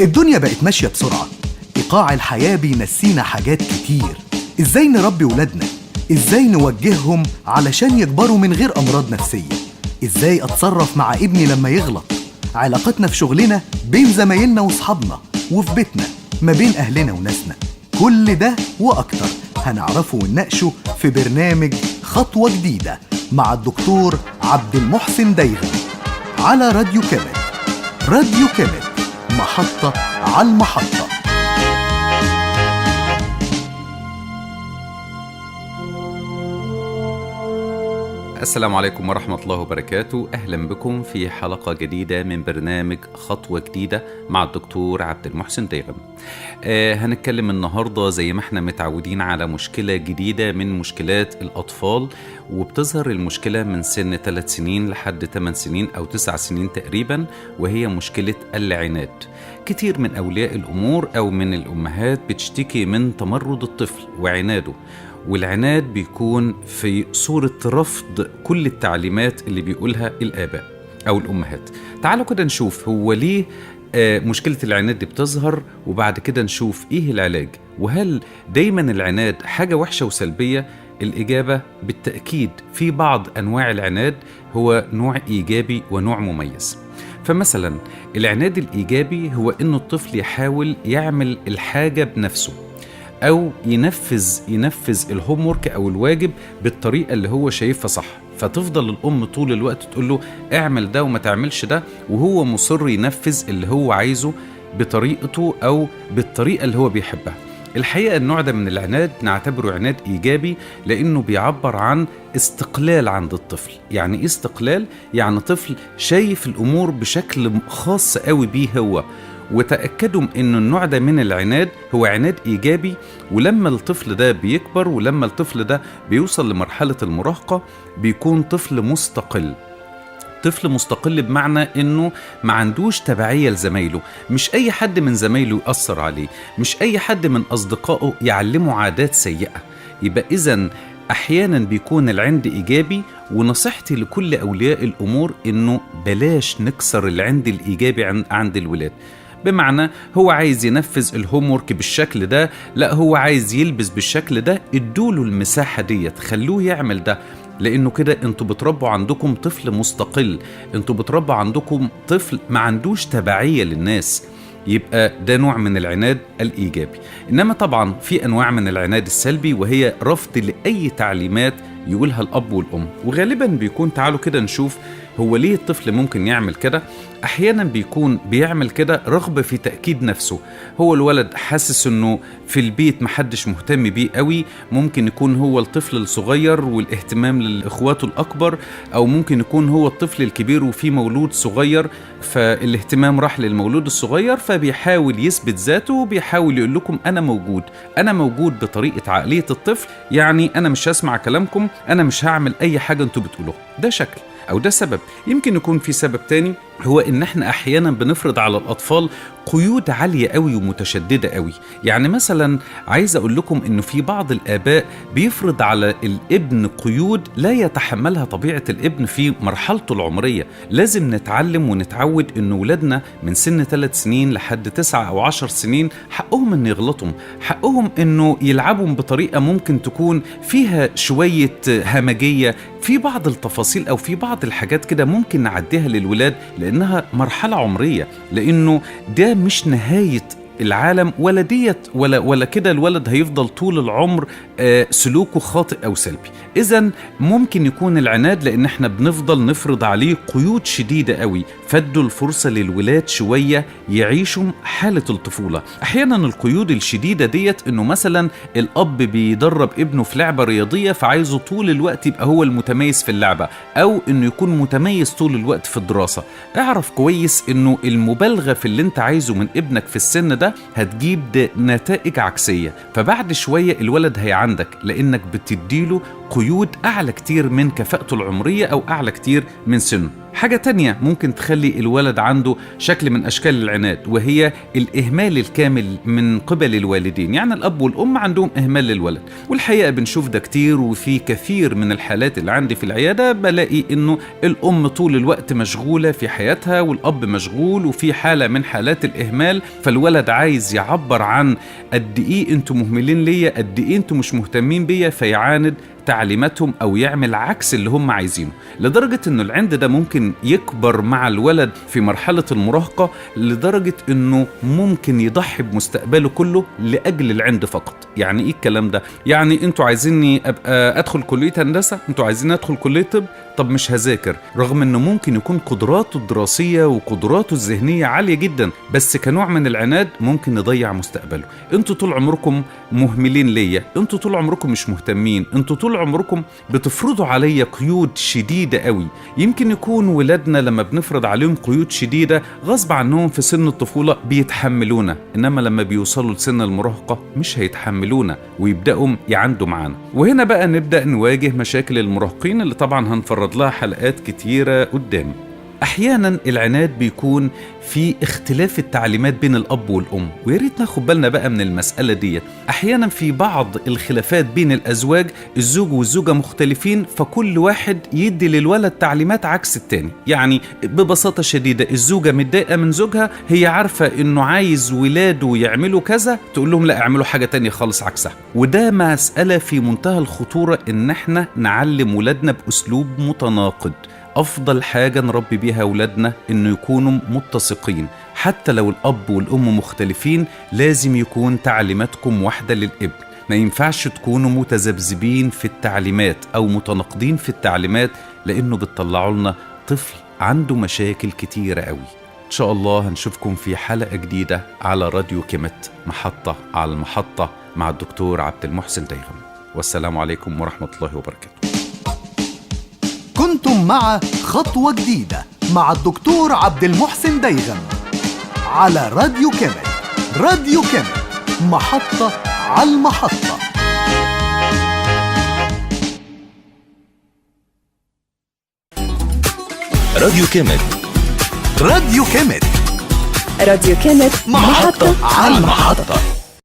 الدنيا بقت ماشية بسرعة، إيقاع الحياة بينسينا حاجات كتير. إزاي نربي ولادنا؟ إزاي نوجههم علشان يكبروا من غير أمراض نفسية؟ إزاي أتصرف مع ابني لما يغلط؟ علاقتنا في شغلنا، بين زمايلنا وصحابنا، وفي بيتنا، ما بين أهلنا وناسنا، كل ده وأكتر هنعرفه ونناقشه في برنامج خطوة جديدة مع الدكتور عبد المحسن دايغم على راديو كامت. راديو كامت، محطة على المحطة. السلام عليكم ورحمة الله وبركاته. أهلا بكم في حلقة جديدة من برنامج خطوة جديدة مع الدكتور عبد المحسن دايغم. هنتكلم النهاردة زي ما احنا متعودين على مشكلة جديدة من مشكلات الأطفال، وبتظهر المشكلة من سن 3 سنين لحد 8 سنين أو 9 سنين تقريبا، وهي مشكلة العناد. كتير من أولياء الأمور أو من الأمهات بتشتكي من تمرد الطفل وعناده، والعناد بيكون في صورة رفض كل التعليمات اللي بيقولها الآباء أو الأمهات. تعالوا كده نشوف هو ليه مشكلة العناد دي بتظهر، وبعد كده نشوف إيه العلاج، وهل دايما العناد حاجة وحشة وسلبية؟ الإجابة بالتأكيد في بعض أنواع العناد هو نوع إيجابي ونوع مميز. فمثلا العناد الإيجابي هو إنه الطفل يحاول يعمل الحاجة بنفسه، أو ينفذ الهوم ورك أو الواجب بالطريقة اللي هو شايفها صح، فتفضل الأم طول الوقت تقول له اعمل ده وما تعملش ده، وهو مصر ينفذ اللي هو عايزه بطريقته أو بالطريقة اللي هو بيحبها. الحقيقة النوع ده من العناد نعتبره عناد إيجابي، لأنه بيعبر عن استقلال عند الطفل. يعني إيه استقلال؟ يعني طفل شايف الأمور بشكل خاص قوي بيه هو. وتأكدوا إن النوع ده من العناد هو عناد إيجابي، ولما الطفل ده بيكبر ولما الطفل ده بيوصل لمرحلة المراهقة بيكون طفل مستقل. طفل مستقل بمعنى إنه ما عندوش تبعية لزمايله، مش أي حد من زمايله يأثر عليه، مش أي حد من أصدقائه يعلمه عادات سيئة. يبقى إذن أحيانا بيكون العند إيجابي، ونصيحتي لكل أولياء الأمور إنه بلاش نكسر العند الإيجابي عند الولاد. بمعنى هو عايز ينفذ ال homework بالشكل ده، لا هو عايز يلبس بالشكل ده، ادوله المساحة ديت، خلوه يعمل ده، لأنه كده انتوا بتربوا عندكم طفل مستقل، انتوا بتربوا عندكم طفل ما عندوش تبعية للناس. يبقى ده نوع من العناد الإيجابي. إنما طبعا في أنواع من العناد السلبي، وهي رفض لأي تعليمات يقولها الأب والأم، وغالبا بيكون، تعالوا كده نشوف هو ليه الطفل ممكن يعمل كده. أحيانا بيكون بيعمل كده رغبة في تأكيد نفسه، هو الولد حاسس إنه في البيت محدش مهتم بيه قوي، ممكن يكون هو الطفل الصغير والاهتمام لإخواته الأكبر، أو ممكن يكون هو الطفل الكبير وفي مولود صغير فالاهتمام راح للمولود الصغير، فبيحاول يثبت ذاته وبيحاول يقول لكم أنا موجود، أنا موجود بطريقة عقلية الطفل، يعني أنا مش هسمع كلامكم، أنا مش هعمل أي حاجة أنتوا بتقولوها. ده شكل أو ده سبب. يمكن يكون في سبب تاني، هو إن إحنا أحيانا بنفرض على الأطفال قيود عالية قوي ومتشددة قوي. يعني مثلا عايز أقول لكم إنه في بعض الآباء بيفرض على الابن قيود لا يتحملها طبيعة الابن في مرحلته العمرية. لازم نتعلم ونتعود إن ولادنا من سن 3 سنين لحد 9 أو 10 سنين حقهم إن يغلطوا، حقهم إنه يلعبوا بطريقة ممكن تكون فيها شوية همجية في بعض التفاصيل أو في بعض الحاجات كده ممكن نعديها للولاد لأنها مرحلة عمرية، لأنه ده مش نهاية العالم ولا ديت ولا كده الولد هيفضل طول العمر سلوكه خاطئ أو سلبي. إذن ممكن يكون العناد لأن احنا بنفضل نفرض عليه قيود شديدة قوي، فادوا الفرصة للولاد شوية يعيشوا حالة الطفولة. أحيانا القيود الشديدة ديت إنه مثلا الأب بيدرب ابنه في لعبة رياضية فعايزه طول الوقت يبقى هو المتميز في اللعبة، أو إنه يكون متميز طول الوقت في الدراسة. اعرف كويس إنه المبالغة في اللي انت عايزه من ابنك في السن ده هتجيب نتائج عكسية، فبعد شوية الولد هيعندك لأنك بتديله قيود أعلى كتير من كفاءته العمرية أو أعلى كتير من سنه. حاجة تانية ممكن تخلي الولد عنده شكل من أشكال العناد، وهي الإهمال الكامل من قبل الوالدين. يعني الأب والأم عندهم إهمال للولد، والحقيقة بنشوف ده كتير، وفي كثير من الحالات اللي عندي في العيادة بلاقي إنه الأم طول الوقت مشغولة في حياتها والأب مشغول، وفي حالة من حالات الإهمال، فالولد عايز يعبر عن قد إيه أنتم مهملين ليا، قد إيه أنتم مش مهتمين بيا، فيعاند تعليماتهم أو يعمل عكس اللي هم عايزينه، لدرجة إنه العند ده ممكن يكبر مع الولد في مرحلة المراهقة، لدرجة إنه ممكن يضحي بمستقبله كله لأجل العند فقط. يعني إيه الكلام ده؟ يعني أنتوا عايزيني أبقى أدخل كلية هندسة، أنتوا عايزيني أدخل كلية طب، طب مش هذاكر، رغم إنه ممكن يكون قدراته الدراسية وقدراته الذهنية عالية جدا، بس كنوع من العناد ممكن نضيع مستقبله. أنتوا طول عمركم مهملين ليا، أنتوا طول عمركم مش مهتمين، أنتوا طول عمركم بتفرضوا عليا قيود شديدة قوي. يمكن يكون ولادنا لما بنفرض عليهم قيود شديدة غصب عنهم في سن الطفولة بيتحملونا، إنما لما بيوصلوا لسن المراهقة مش هيتحملونا ويبدأوا يعندوا معانا. وهنا بقى نبدأ نواجه مشاكل المراهقين اللي طبعا هنفرض لها حلقات كتيرة قدام. أحيانا العناد بيكون في اختلاف التعليمات بين الأب والأم، وياريت ناخد بالنا بقى من المسألة دي. أحيانا في بعض الخلافات بين الأزواج، الزوج والزوجة مختلفين، فكل واحد يدي للولد تعليمات عكس التاني. يعني ببساطة شديدة الزوجة متضايقة من زوجها، هي عارفة إنه عايز ولاده يعملوا كذا، تقول لهم لا اعملوا حاجة تانية خالص عكسها. وده مسألة في منتهى الخطورة، إن احنا نعلم ولادنا بأسلوب متناقض. أفضل حاجة نربي بيها أولادنا إنه يكونوا متسقين، حتى لو الأب والأم مختلفين لازم يكون تعليماتكم واحدة للابن. ما ينفعش تكونوا متذبذبين في التعليمات أو متناقضين في التعليمات، لأنه بتطلعوا لنا طفل عنده مشاكل كتيرة قوي. إن شاء الله هنشوفكم في حلقة جديدة على راديو كيمت، محطة على المحطة، مع الدكتور عبد المحسن ديغم. والسلام عليكم ورحمة الله وبركاته. كنتم مع خطوة جديدة مع الدكتور عبد المحسن ديغم على راديو كيمت. راديو كيمت، محطة على المحطة. راديو كيمت، راديو كيمت، راديو كيمت، محطة على المحطة.